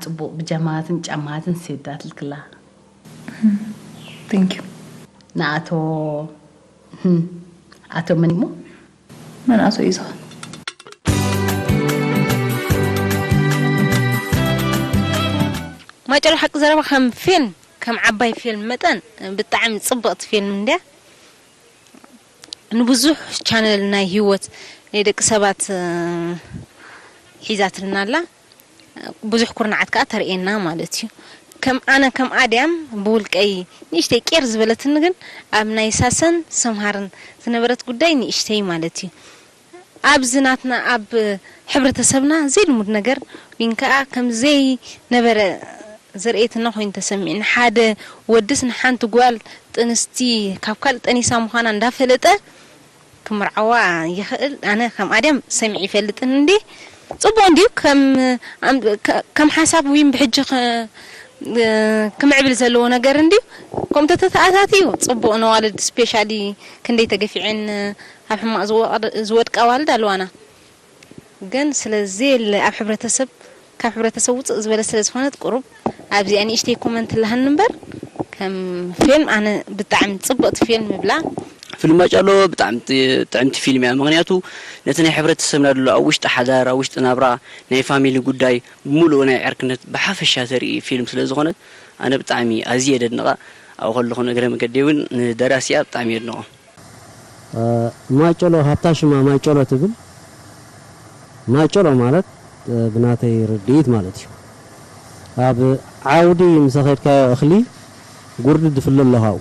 ጽቡቕ ብጃማትን ጫማትን ስፌት ኣትልክላ። Thank you። ንኣቶ ህም፣ ኣቶ መን እሞ? መን ኣቶ እዩ ዝኸ ማጨሎ ሓቂ ዘረባ ከም ፊልም ከም ዓባይ ፊልም መጠን ብጣዕሚ ጽብቕቲ ፊልም እንድያ። ንብዙሕ ቻነል ናይ ህይወት ናይ ደቂ ሰባት እ፣ ሒዛትልና ኣላ። ብዙሕ ኩርናዓት ከዓ ተርእየና ማለት እዩ። ከም ኣነ ከም ኣድያም ብውልቀይ ንእሽተይ ቄር ዝበለትኒ ግን ኣብ ናይ ሳሰን ሰምሃርን ዝነበረት ጉዳይ ንእሽተይ ማለት እዩ። ኣብዚ ናትና ኣብ ሕብረተሰብና ዘይልሙድ ነገር ወይን ከዓ ከም ዘይነበረ ዘርእየትና ኮይኑ ተሰሚዕኒ። ሓደ ወድስ ንሓንቲ ጓል ጥንስቲ ካብ ካልእ ጠኒሳ ምዃና እንዳፈለጠ ክምርዓዋ ይኽእል። ኣነ ከም ኣድያም ሰሚዕ ይፈልጥን እንዲ ጽቡቅ እንዲዩ ከም ኣም- ከ- ከም ሓሳብ ዊን ብሕጂ ከ- እ- ክምዕብል ዘለዎ ነገር እንዲዩ ከምኡ ተተኣታትዩ ጽቡቅ። ነዋልድ ስፔሻሊ ክንደይ ተገፊዐን ኣብ ሕማቅ ዝወ- ዝወድቃ ኣዋልድ ኣለዋና። ግን ስለዚ የለ ኣብ ሕብረተሰብ ካብ ሕብረተሰብ ውፅእ ዝበለ ስለ ዝኾነት ቁሩብ ኣብዚኣ ንእሽተይ ኮመንት ኣለሃኒ እምበር ከም ፊልም ኣነ ብጣዕሚ ፅብቕቲ ፊልም እብላ። ፊልም ማጫሎ ብጣዕሚ ጥ- ጥዕምቲ ፊልም እያ። ምክንያቱ ነቲ ናይ ሕብረተሰብና ዘሎ ኣብ ውሽጢ ሓዳር፣ ኣብ ውሽጢ ናብራ፣ ናይ ፋሚሊ ጉዳይ ብምሉኡ ናይ ዕርክነት ብሓፈሻ ተርኢ ፊልም ስለ ዝኾነት ኣነ ብጣዕሚ ኣዝየ የደንቓ። ኣብኡ ከለኹ ንእግረ መገደይ እውን ንደራሲኣ ብጣዕሚ የድንቖ። ማይጨሎ ሃብታ ሽማ ማይጨሎ ትብል። ማይጨሎ ማለት ብናተይ ርድኢት ማለት እዩ። ኣብ ዓውዲ ምስ ኣኸድካዮ እኽሊ ጉርዲ ድፍለ ኣሎ ካብኡ።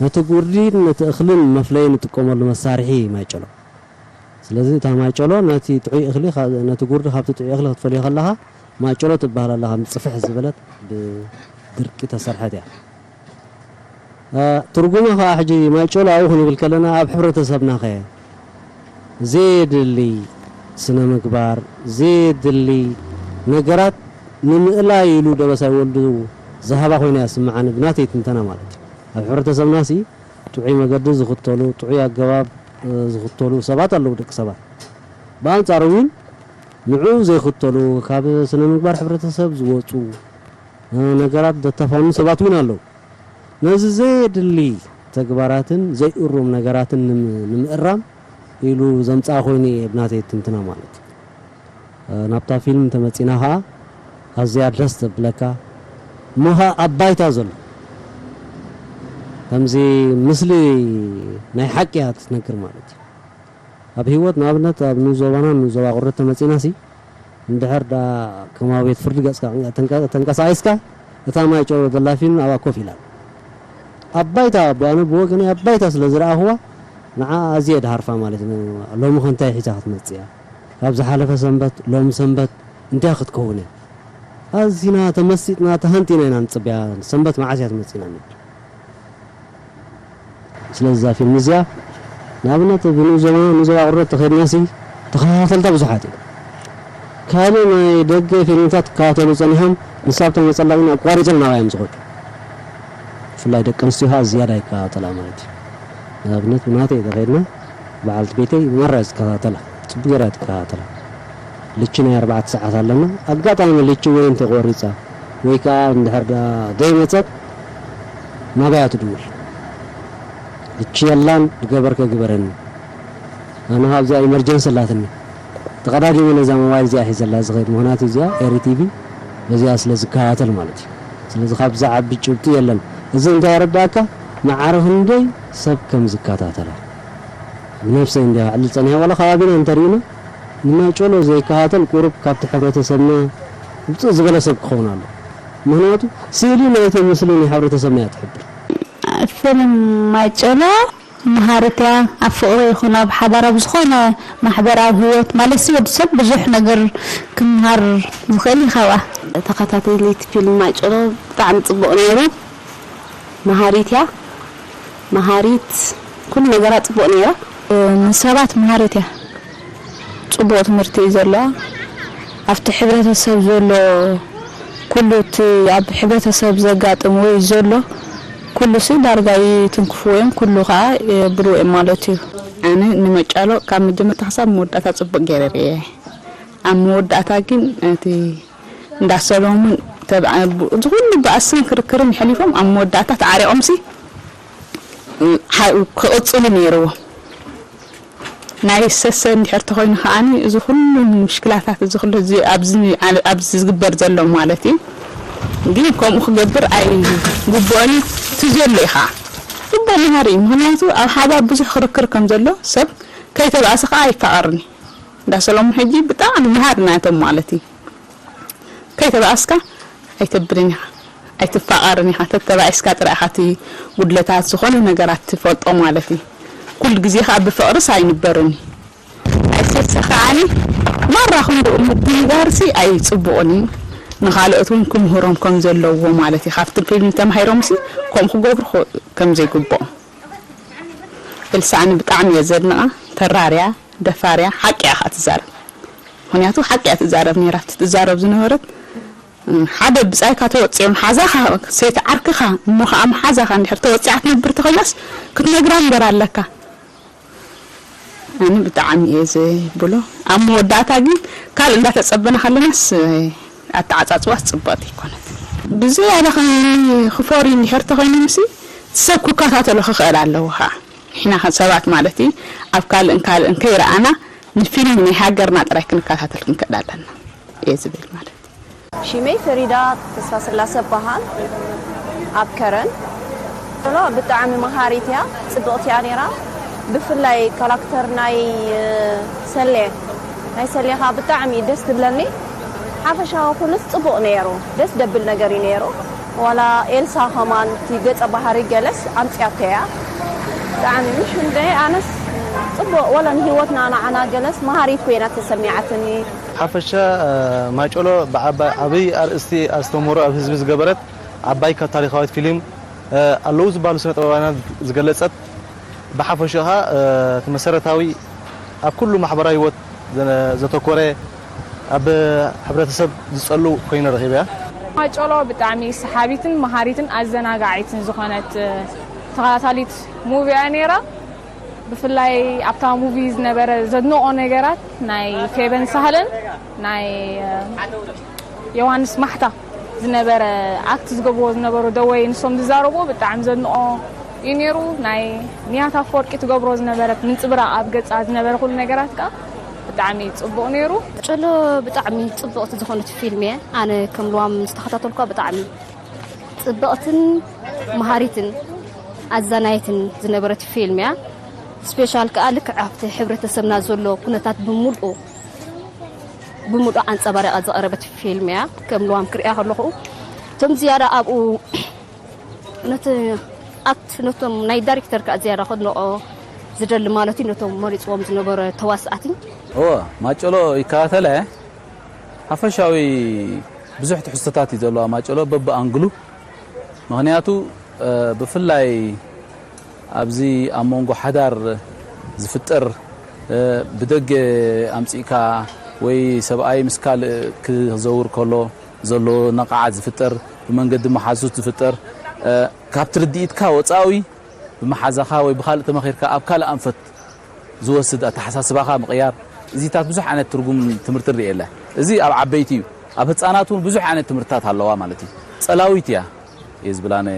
ነቲ ጉርዲን ነቲ እኽልን መፍለዪ ንጥቀመሉ መሳርሒ እዩ ማይጨሎ። ስለዚ እታ ማይጨሎ ነቲ ጥዑይ እኽሊ ነቲ ጉርዲ ካብቲ ጥዑይ እኽሊ ክትፈልዮ ከለኻ ማይጨሎ ትበሃል ኣላ። ከም ጽፍሕ ዝበለት ብድርቂ ተሰርሐት እያ። ትርጉማ ከዓ ሕጂ ማይጨሎ ኣብኡ ክንብል ከለና ኣብ ሕብረተሰብና ከ ዘየድሊ ስነ ምግባር ዘየድሊ ነገራት ንምእላይ ኢሉ ደበሳይ ወልዱ ዝሃባ ኮይና እያ ስምዓኒ ብናተይ ትንተና ማለት እዩ። ኣብ ሕብረተሰብና ሲ ጥዑይ መገዲ ዝኽተሉ ጥዑይ ኣገባብ ዝኽተሉ ሰባት ኣለዉ ደቂ ሰባት። ብኣንጻሩ እውን ንዕኡ ዘይኽተሉ ካብ ስነ ምግባር ሕብረተሰብ ዝወፁ ነገራት ዘተፋኑ ሰባት እውን ኣለዉ። ነዚ ዘየድሊ ተግባራትን ዘይእሩም ነገራትን ንምእራም ኢሉ ዘምፅኣ ኮይኑ እየ ብናተይ ትንትና ማለት እዩ። ናብታ ፊልም እንተመፂና ከዓ ኣዝያ ደስ ዘብለካ እሞ ከዓ ኣብ ባይታ ዘሎ ከምዚ ምስሊ ናይ ሓቂ እያ ትነግር ማለት እዩ። ኣብ ህይወት ንኣብነት ኣብ ንዞባና ንዞባ ቁርደት ተመፂና ሲ እንድሕር ዳ ከም ኣብ ቤት ፍርዲ ገፅካ ተንቀሳቂስካ እታ ማይ ጨሎ ዘላ ፊልም ኣብኣ ኮፍ ኢላ ኣብ ባይታ ኣቦ ኣነ ብወገነይ ኣብ ባይታ ስለ ዝረኣኽዋ ንዓ ኣዝየ ድሃርፋ ማለት እዩ። ሎሚ ከ እንታይ ሒዛ ክትመፅእ እያ? ካብ ዝሓለፈ ሰንበት ሎሚ ሰንበት እንታይ ክትከውን እያ? ኣዚና ተመሲጥና ተሃንጢና ኢና ንፅበያ። ሰንበት መዓስ እያ ትመፅእና ንብል። ስለዚ እዛ ፊልም እዚኣ ንኣብነት ብንኡስ ዞባና ንኡስ ዞባ ቁርደት ተኸድናሲ ተኸታተልታ ብዙሓት እዮም። ካልእ ናይ ደገ ፊልምታት ክከታተሉ ጸኒሖም ንሳ ብተመጸላ ግን ኣቋሪጸን ናባዮም ዝኸዱ። ብፍላይ ደቂ ኣንስትዮ ከኣ ዝያዳ ይከታተላ ማለት እዩ። ንኣብነት ብናተይ ተኸድና በዓልቲ ቤተይ ማራ ዝከታተላ ጽቡቅ ገይራ ትከታተላ። ልቺ ናይ ኣርባዕተ ሰዓት ኣለና ኣጋጣሚ ልቺ ወይ እንተቆሪጻ ወይ ከኣ እንድሕር ደኣ ዘይመጸት ናባያ ትድውል። ልቺ የላን ዝገበርከ ግበረኒ ኣነ ካብዚኣ ኢመርጀንሲ ኣላትኒ ተቐዳዲመ ነዛ ሞባይል እዚኣ ሒዘላ ዝኸይድ ምኽንያቱ እዚኣ ኤሪ ቲቪ በዚኣ ስለ ዝከታተል ማለት እዩ። ስለዚ ካብ ዝዓቢ ጭብጢ የለን። እዚ እንታይ የረዳእካ ማዕረ ክንደይ ሰብ ከም ዝከታተላ። ብነብሰይ እንድየ ከዕልል ጸኒሐ ዋላ ከባቢና እንተሪእና ንማይጨሎ ዘይከታተል ቁሩብ ካብቲ ሕብረተሰብና ውፅእ ዝበለ ሰብ ክኸውን ኣሎ። ምኽንያቱ ስእሊ ናይቲ ምስሊ ናይ ሕብረተሰብና እያ ትሕብር። ፊልም ማይጨሎ መሃሪት እያ። ኣብ ፍቕሪ ይኹን ኣብ ሓዳር ኣብ ዝኾነ ማሕበራዊ ህይወት ማለትሲ ወዲ ሰብ ብዙሕ ነገር ክምሃር ዝኽእል እዩ ካብኣ። ተኸታተሊት ፊልም ማይጨሎ ብጣዕሚ ፅቡቕ ነይሩ። መሃሪት እያ። መሃሪት ኩሉ ነገራ ፅቡቕ ነይራ። ንሰባት መሃሪት እያ። ፅቡቕ ትምህርቲ እዩ ዘለዋ። ኣብቲ ሕብረተሰብ ዘሎ ኩሉ እቲ ኣብ ሕብረተሰብ ዘጋጥም ወይ ዘሎ ኩሉሲ ዳርጋ ይትንክፍዎ እዮም፣ ኩሉ ከዓ የብልዎ እዮም ማለት እዩ። ኣነ ንመጫሎ ካብ መጀመርታ ክሳብ መወዳእታ ፅቡቕ ገይረ ርእየ። ኣብ መወዳእታ ግን እቲ እንዳ ሰሎሙን ተብዓ-፣ ብ-፣ እዚ ኩሉ ባእስን ክርክርን የሕሊፎም ኣብ መወዳእታ ተዓሪቖምሲ፣ እ፣ ሓ-፣ ክቕጽሉ ነይርዎም። ናይ ሰሰ እንድሕር ተኾይኑ ከዓኒ፣ እዚ ኩሉ ምሽክላታት፣ እዚ ኩሉ እዚ ኣብዚ፣ ኣብዚ ዝግበር ዘሎ ማለት እዩ። ግን ከምኡ ክገብር ኣይግብኦን እዩ። እቲ ዘሎ እዩ ከዓ ጽቡቕ መሃሪ እዩ። ምኽንያቱ ኣብ ሓባር ብዙሕ ክርክር ከም ዘሎ ሰብ ከይተባእሰ ከዓ ኣይፋቐርን እዩ። እንዳ ሰሎሙን ሕጂ ብጣዕሚ መሃሪ ናቶም ማለት እዩ። ከይተባእስካ ኣይተብልን ኢኻ፣ ኣይትፋቐርን ኢኻ። ተተባኢስካ ጥራይ ኢኻ እቲ ጉድለታት ዝኾነ ነገራት ትፈልጦ ማለት እዩ። ኩሉ ግዜ ኸኣ ብፍቕርስ ኣይንበርን እዩ። ናይ ሰሰ ከዓኒ ማራ ክንድኡ ምድንጋርሲ ኣይጽቡቕን እዩ። ንኻልኦት እውን ክምህሮም ከም ዘለዎ ማለት እዩ። ካብቲ ፊልም ተማሂሮምሲ ከምኡ ክገብሩ ኸ-፣ ከም ዘይግብኦም። ኤልሳ ኣነ ብጣዕሚ እየ ዘድንቓ። ተራርያ፣ ደፋርያ፣ ሓቂ እያ ኸኣ ትዛረብ። ምኽንያቱ ሓቂ እያ ትዛረብ ነይራ። እቲ ትዛረብ ዝነበረት፣ እ፣ ሓደ ብጻይካ ተወጺኦም ሓዛኻ፣ ሰይቲ ዓርክኻ፣ እሞ ኸኣ መሓዛኻ እንድሕር ተወጺዓ ትነብር ተኾይናስ ክትነግራ እምበር ኣለካ። ኣነ ብጣዕሚ እየ ዝብሎ። ኣብ መወዳእታ ግን ካልእ እንዳተጸበና ከለናስ፣ ኣተዓጻጽዋስ ጽብቕቲ ኣይኮነት። ብዝያዳ ኸ-፣ ክፈርዩ እንድሕር ተኾይኖምሲ፣ ሰብ ክከታተሎ ክኽእል ኣለዎ ኸዓ። ንሕና ኸ ሰባት ማለት እዩ፣ ኣብ ካልእን ካልእን ከይረኣና ንፊልም ናይ ሃገርና ጥራይ ክንከታተል ክንክእል ኣለና እየ ዝብል ማለት እዩ። ሽመይ ፈሪዳ ተስፋስላሰ እበሃል። ኣብ ከረን። ሎ ብጣዕሚ መሃሪት እያ፣ ጽብቕቲ እያ ነይራ። ብፍላይ ካራክተር ናይ፣ እ፣ ሰሌ፣ ናይ ሰሌ ኸኣ ብጣዕሚ ደስ ትብለኒ። ሓፈሻዊ ኩሉስ ጽቡቕ ነይሩ፣ ደስ ደብል ነገር እዩ ነይሩ። ዋላ ኤልሳ ኸማን እቲ ገጸ ባህሪ ገለስ ኣምጽኣቶ እያ። ብጣዕሚ ምሽ እንደ ኣነስ ጽቡቕ፣ ዋላ ንህይወትና ንዓና ገለስ መሃሪት ኮይና ተሰሚዓትኒ። ሓፈሻ፣ እ፣ ማጨሎ ብዓባይ ዓብይ ኣርእስቲ ኣስተምህሮ ኣብ ህዝቢ ዝገበረት ዓባይ ካብ ታሪኻዊት ፊልም፣ እ፣ ኣለዉ ዝበሃሉ ስነ ጥበባውያን ዝገለጸት፣ ብሓፈሻ ኸኣ፣ እ፣ እቲ መሰረታዊ ኣብ ኩሉ ማሕበራዊ ህይወት ዘ-፣ ዘተኮረ፣ ኣብ ሕብረተሰብ ዝጸሉ ኮይኑ ረኺበያ። ማጨሎ ብጣዕሚ ሰሓቢትን መሃሪትን ኣዘናጋዒትን ዝኾነት፣ እ፣ ተኸታታሊት ሙቪ እያ ነይራ። ብፍላይ ኣብታ ሙቪ ዝነበረ ዘድንቖ ነገራት ናይ ፌበን ሳህለን ናይ፣ እ፣ ዮሃንስ ማሕታ ዝነበረ ኣክት ዝገብርዎ ዝነበሩ ደወይ ንሶም ዝዛረብዎ ብጣዕሚ ዘድንቖ እዩ ነይሩ። ናይ ንያት ኣፈወርቂ ትገብሮ ዝነበረት ምንጽብራቕ ኣብ ገጻ ዝነበረ ኩሉ ነገራት ከኣ ብጣዕሚ ጽቡቕ ነይሩ። ጨሎ ብጣዕሚ ጽብቕቲ ዝኾነት ፊልም እየ። ኣነ ከም ልዋም ዝተኸታተልኳ ብጣዕሚ ጽብቕትን መሃሪትን ኣዛናይትን ዝነበረት ፊልም እያ። ስፔሻል ከኣ ልክዕ ኣብቲ ሕብረተሰብና ዘሎ ኩነታት ብምልኡ፣ ብምልኡ ኣንጸባሪቓ ዝቐረበት ፊልም እያ። ከም ልዋም ክሪኣ ከለኹ፣ እቶም ዝያዳ ኣብኡ ነቲ ኣክት፣ ነቶም ናይ ዳይሬክተር ከኣ ዝያዳ ከድንቖ ዝደሊ ማለት እዩ፣ ነቶም መሪጽዎም ዝነበረ ተዋሳእቲ። እወ፣ ማጨሎ ይከታተለ። ሓፈሻዊ ብዙሕ ትሕዝቶታት እዩ ዘለዋ ማጨሎ በብኣንግሉ። ምኽንያቱ፣ እ፣ ብፍላይ ኣብዚ ኣብ መንጎ ሓዳር ዝፍጠር፣ እ፣ ብደገ ኣምጺእካ ወይ ሰብኣይ ምስ ካልእ ክዘውር ከሎ ዘሎ ነቓዓት ዝፍጠር፣ ብመንገዲ መሓዙት ዝፍጠር፣ እ፣ ካብቲ ርድኢትካ ወጻኢ ብመሓዛኻ ወይ ብኻልእ ተመኺርካ ኣብ ካልእ ኣንፈት ዝወስድ ኣተሓሳስባኻ ምቕያር፣ እዚታት ብዙሕ ዓይነት ትርጉም ትምህርቲ ንርእየለ። እዚ ኣብ ዓበይቲ እዩ። ኣብ ህጻናት እውን ብዙሕ ዓይነት ትምህርትታት ኣለዋ ማለት እዩ። ጸላዊት እያ እየ ዝብል ኣነ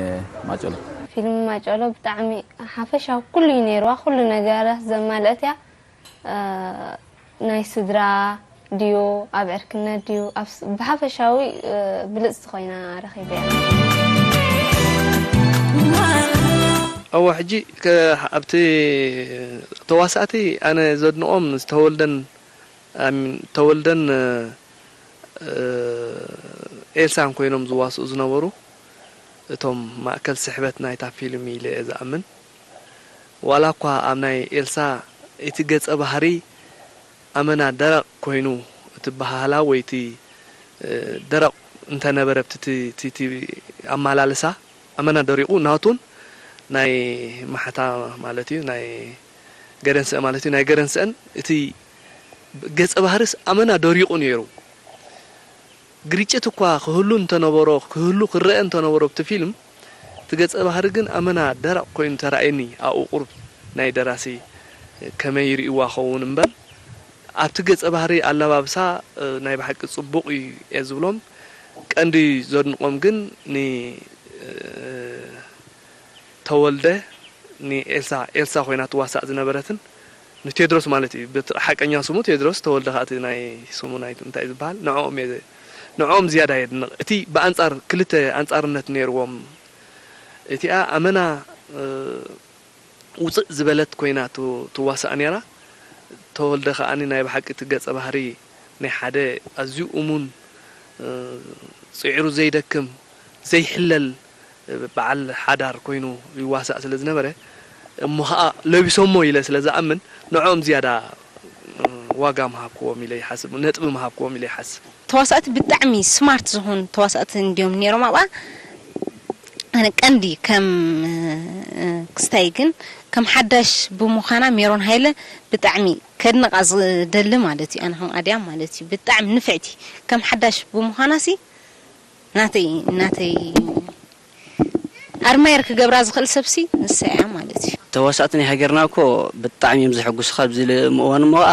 ማጨሎ። ፊልም ማጨሎ ብጣዕሚ ሓፈሻዊ ኩሉ እዩ ነይርዋ። ኩሉ ነገራት ዘማልአት እያ። እ፣ ናይ ስድራ ድዩ፣ ኣብ ዕርክነት ድዩ፣ ኣብ ስ-፣ ብሓፈሻዊ፣ እ፣ ብልጽቲ ኮይና ረኺበያ። እወ፣ ሕጂ ከ-፣ ኣብቲ ተዋሳእቲ ኣነ ዘድንቖም ዝተወልደን፣ ኣም-፣ ተወልደን፣ እ፣ ኤልሳን ኮይኖም ዝዋስኡ ዝነበሩ እቶም ማእከል ስሕበት ናይታ ፊልም ኢለ እየ ዝኣምን። ዋላ እኳ ኣብ ናይ ኤልሳ እቲ ገጸ ባህሪ ኣመና ደረቕ ኮይኑ እቲ ኣበሃህላ ወይ እቲ፣ እ፣ ደረቕ እንተነበረ ኣብቲ እቲ፣ እቲ፣ እቲ ኣመላልሳ ኣመና ደሪቑ ናቱን ናይ ማሕታ ማለት እዩ፣ ናይ ገደንስአ ማለት እዩ፣ ናይ ገደንስአን እቲ ገጸ ባህርስ ኣመና ደሪቑ ነይሩ። ግርጭት እኳ ክህሉ እንተነበሮ፣ ክህሉ ክረአ እንተነበሮ ኣብቲ ፊልም፣ እቲ ገጸ ባህሪ ግን ኣመና ደረቕ ኮይኑ ተራእየኒ። ኣብኡ ቁሩብ ናይ ደራሲ ከመይ ይርእይዋ ኸውን እምበር፣ ኣብቲ ገጸ ባህሪ ኣለባብሳ፣ እ፣ ናይ ብሓቂ ጽቡቕ እዩ እየ ዝብሎም። ቀንዲ ዘድንቖም ግን ንተወልደ፣ ንኤልሳ፣ ኤልሳ ኮይና ትዋሳእ ዝነበረትን ንቴድሮስ ማለት እዩ። ብት-፣ ሓቀኛ ስሙ ቴድሮስ፣ ተወልደ ከኣ እቲ ናይ ስሙ ናይ እንታይ ዝበሃል፣ ንዕኦም እየ፣ ንዕኦም ዝያዳ የድንቕ። እቲ ብኣንጻር ክልተ ኣንጻርነት ነይርዎም፣ እቲኣ ኣመና፣ እ፣ ውጽእ ዝበለት ኮይና ት-፣ ትዋሳእ ነይራ። ተወልደ ከኣ ናይ ብሓቂ እቲ ገጸ ባህሪ ናይ ሓደ ኣዝዩ እሙን፣ እ፣ ጽዒሩ ዘይደክም፣ ዘይሕለል፣ እ፣ በዓል ሓዳር ኮይኑ ይዋሳእ ስለ ዝነበረ፣ እሞ ኸኣ ለቢሶሞ ኢለ ስለ ዝኣምን፣ ንዕኦም ዝያዳ፣ እ፣ ዋጋ ምሃብክዎም ኢለ ይሓስብ፣ ነጥቢ ምሃብክዎም ኢለ ይሓስብ። ተዋሳእቲ ብጣዕሚ ስማርት ዝኾኑ ተዋሳእቲ እንድዮም ነይሮም ኣብኣ። ኣነ ቀንዲ ከም፣ እ፣ ክስታይ ግን ከም ሓዳሽ ብምዃና ሜሮን ሃይለ ብጣዕሚ ከድንቓ ዝደሊ ማለት እዩ። ኣነ ከም ኣድያም ማለት እዩ። ብጣዕሚ ንፍዕቲ ከም ሓዳሽ ብምዃናሲ ናተይ፣ ናተይ ኣድማየር ክገብራ ዝኽእል ሰብሲ ንሳ እያ ማለት እዩ። ተዋሳእቲ ናይ ሃገርና እኮ ብጣዕሚ እዮም ዘሐጉሱኻ ኣብዚ ል-፣ እዋን እሞ ኸዓ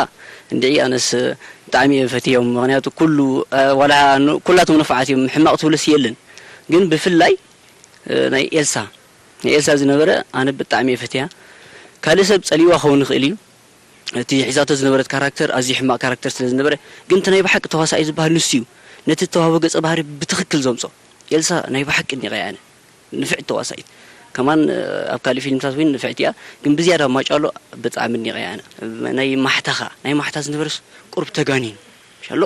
እንድዒ ኣነስ ብጣዕሚ እየ ፈትዮም። ምኽንያቱ ኩሉ፣ እ፣ ዋላ ን-፣ ኩላቶም ንፉዓት እዮም፣ ሕማቕ ትብልስ የለን። ግን ብፍላይ፣ እ፣ ናይ ኤልሳ፣ ናይ ኤልሳ ዝነበረ ኣነ ብጣዕሚ እየ ፈትያ። ካልእ ሰብ ጸሊእዋ ክኸውን ይኽእል እዩ። እቲ ሒዛቶ ዝነበረት ካራክተር ኣዝዩ ሕማቕ ካራክተር ስለ ዝነበረ፣ ግን እቲ ናይ ብሓቂ ተዋሳኣይ ዝበሃል ንሱ እዩ። ነቲ እተዋህቦ ገጸ ባህሪ ብትኽክል ዘምጾ። ኤልሳ ናይ ብሓቂ ኣድኒቐያ ኣነ። ንፍዕቲ ተዋሳኢት። ከማን፣ እ፣ ኣብ ካልእ ፊልምታት እውን ንፍዕቲ እያ፣ ግን ብዝያዳ ማጫሎ ብጣዕሚ ኣድኒቐያ ኣነ። ናይ ማሕታኻ፣ ናይ ማሕታ ዝነበረስ ቁሩብ ተጋኒኑ። ሻሎ፣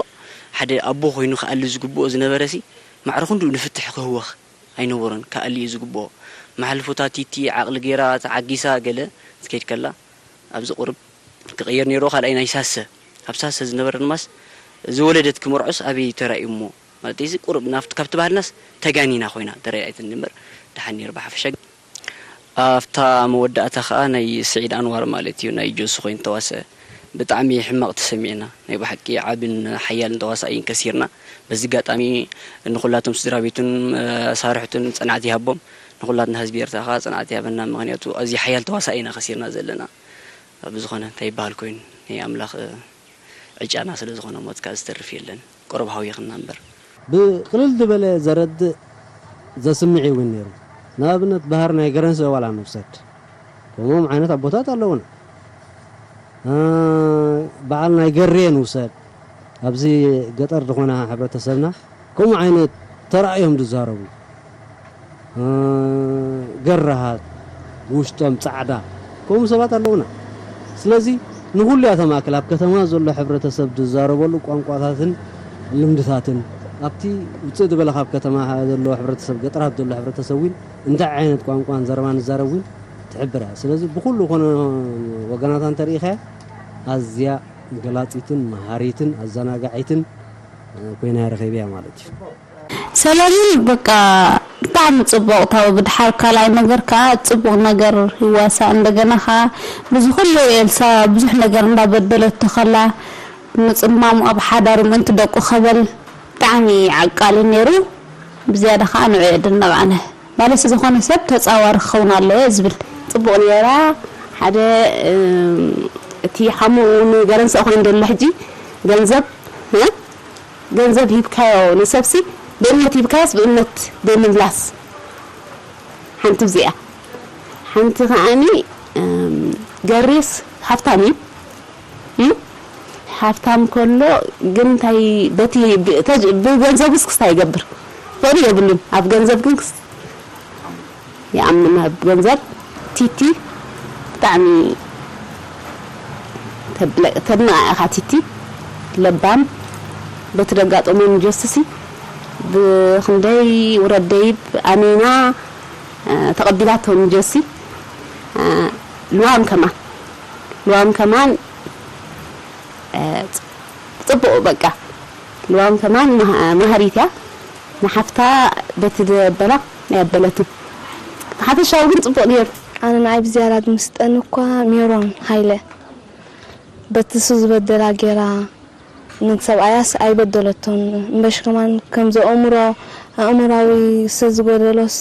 ሓደ ኣቦ ኮይኑ ክኣሊ ዝግብኦ ዝነበረሲ፣ ማዕረ ክንድኡ ንፍትሒ ክህወኽ ኣይነበሮን፣ ክኣሊ እዩ ዝግብኦ። መሓልፎታት ቲቲ ዓቕሊ ገይራ ተዓጊሳ ገለ ትከይድ ከላ፣ ኣብዚ ቁሩብ ክቕየር ነይርዎ። ካልኣይ ናይ ሳሰ፣ ኣብ ሳሰ ዝነበረ ድማስ ዝወለደት ክመርዖስ ኣበይ ተራእዩ እሞ፣ ማለት እዚ ቁሩብ ናብቲ፣ ካብቲ ባህልናስ ተጋኒና ኮይና ተረኣየትኒ እምበር ደሓን ነይሩ ብሓፈሻ። ኣብታ መወዳእታ ኸኣ ናይ ስዒድ ኣንዋር ማለት እዩ፣ ናይ ጆሲ ኮይኑ ተዋስአ። ብጣዕሚ ሕማቕ ተሰሚዕና። ናይ ብሓቂ ዓብን ሓያልን ተዋሳኣይን ከሲርና። በዚ ኣጋጣሚ ንኹላቶም ስድራ ቤቱን፣ እ፣ መሳርሕቱን ጽንዓት ይሃቦም። ንኹላትና ህዝቢ ኤርትራ ኸኣ ጽንዓት ይሃበና። ምኽንያቱ ኣዝዩ ሓያል ተዋሳኣይ ኢና ከሲርና ዘለና። ብዝኾነ እንታይ ይበሃል ኮይኑ፣ ናይ ኣምላኽ፣ እ፣ ዕጫና ስለ ዝኾነ ሞት ከኣ ዝተርፍ የለን። ቁሩብ ሃዊኽና እምበር። ብቕልል ዝበለ ዘረድእ ዘስምዕ እውን ነይሩ። ንኣብነት ባህር ናይ ገረንሰ ዋላ ንውሰድ። ከምኦም ዓይነት ኣቦታት ኣለዉና። እ፣ በዓል ናይ ገሬ ንውሰድ። ኣብዚ ገጠር ዝኾነ ሕብረተሰብና ከምኡ ዓይነት ተራእዮም ዝዛረቡ፣ እ፣ ገራሃት፣ ውሽጦም ጻዕዳ፣ ከምኡ ሰባት ኣለዉና። ስለዚ ንኹሉ እያ ተማእክል። ኣብ ከተማ ዘሎ ሕብረተሰብ ዝዛረበሉ ቋንቋታትን ልምድታትን፣ ኣብቲ ውጽእ ዝበለ ካብ ከተማ ዘሎ ሕብረተሰብ፣ ገጠራት ዘሎ ሕብረተሰብ እውን እንታይ ዓይነት ቋንቋን ዘረባን ዝዛረብ እውን ትሕብር እያ። ስለዚ ብኹሉ ኮነ ወገናታ እንተርኢኻያ ኣዝያ ገላጺትን መሃሪትን ኣዘናጋዒትን ኮይና ረኺበያ ማለት እዩ። ሰለሙን በቃ ብጣዕሚ ጽቡቕ፣ ታው ብድሓር ካልኣይ ነገር ከኣ ጽቡቕ ነገር ይዋሳእ። እንደገና ከኣ ብዚ ኩሉ ኤልሳ ብዙሕ ነገር እንዳበደለቶ ከላ ምጽማሙ ኣብ ሓዳሩ ምእንቲ ደቁ ከበል ብጣዕሚ ዓቃሊ ነይሩ። ብዝያዳ ከኣ ንዑ የድንቕ ኣነ። ማለት ዝኾነ ሰብ ተጻዋሪ ክኸውን ኣለዎ እየ ዝብል። ጽቡቕ ነይራ። ሓደ፣ እም፣ እቲ ሓሙኡ ንገረንሰ ኮይኑ ዘሎ ሕጂ ገንዘብ፣ እ? ገንዘብ ሂብካዮ ንሰብሲ ብእምነት ሂብካዮስ ብእምነት ዘይምምላስ። ሓንቲ እዚኣ። ሓንቲ ከዓኒ፣ እም፣ ገሬስ ሃብታም እዩ። እም? ሃብታም ከሎ ግን እንታይ በቲ ብ-፣ ተጅ-፣ ብገንዘቡስ ክስታይ ይገብር? ፍቕሪ የብሉን። ኣብ ገንዘብ ግን ክስ-፣ ይኣምን ኣብ ገንዘብ። ቲቲ ብጣዕሚ ተድለ-፣ ተድንቓ ኢኻ ቲቲ። ለባም፣ በቲ ደጋጠሞ ንጆስሲ ብኽንደይ ውረድ ደይብ ኣሚና፣ እ፣ ተቐቢላቶ ንጆሲ። እ፣ ልዋም ከማን፣ ልዋም ከማን፣ እ፣ ጽ-፣ ጽቡቕ በቃ። ልዋም ከማን መሃ-፣ መሃሪት እያ። ንሓፍታ በቲ ደበላ ኣየበለትን። ሓፈሻዊ ግን ጽቡቕ ነይሩ። ኣነ ንዓይ ብዝያዳ ዝምስጠኒ እኳ ሜሮን ሃይለ በቲ እሱ ዝበደላ ጌራ፣ ነቲ ሰብኣያስ ኣይበደለቶን። እምበሽ ከማን ከምዚ ኣእምሮ-፣ ኣእምራዊ ስለ ዝጎደሎስ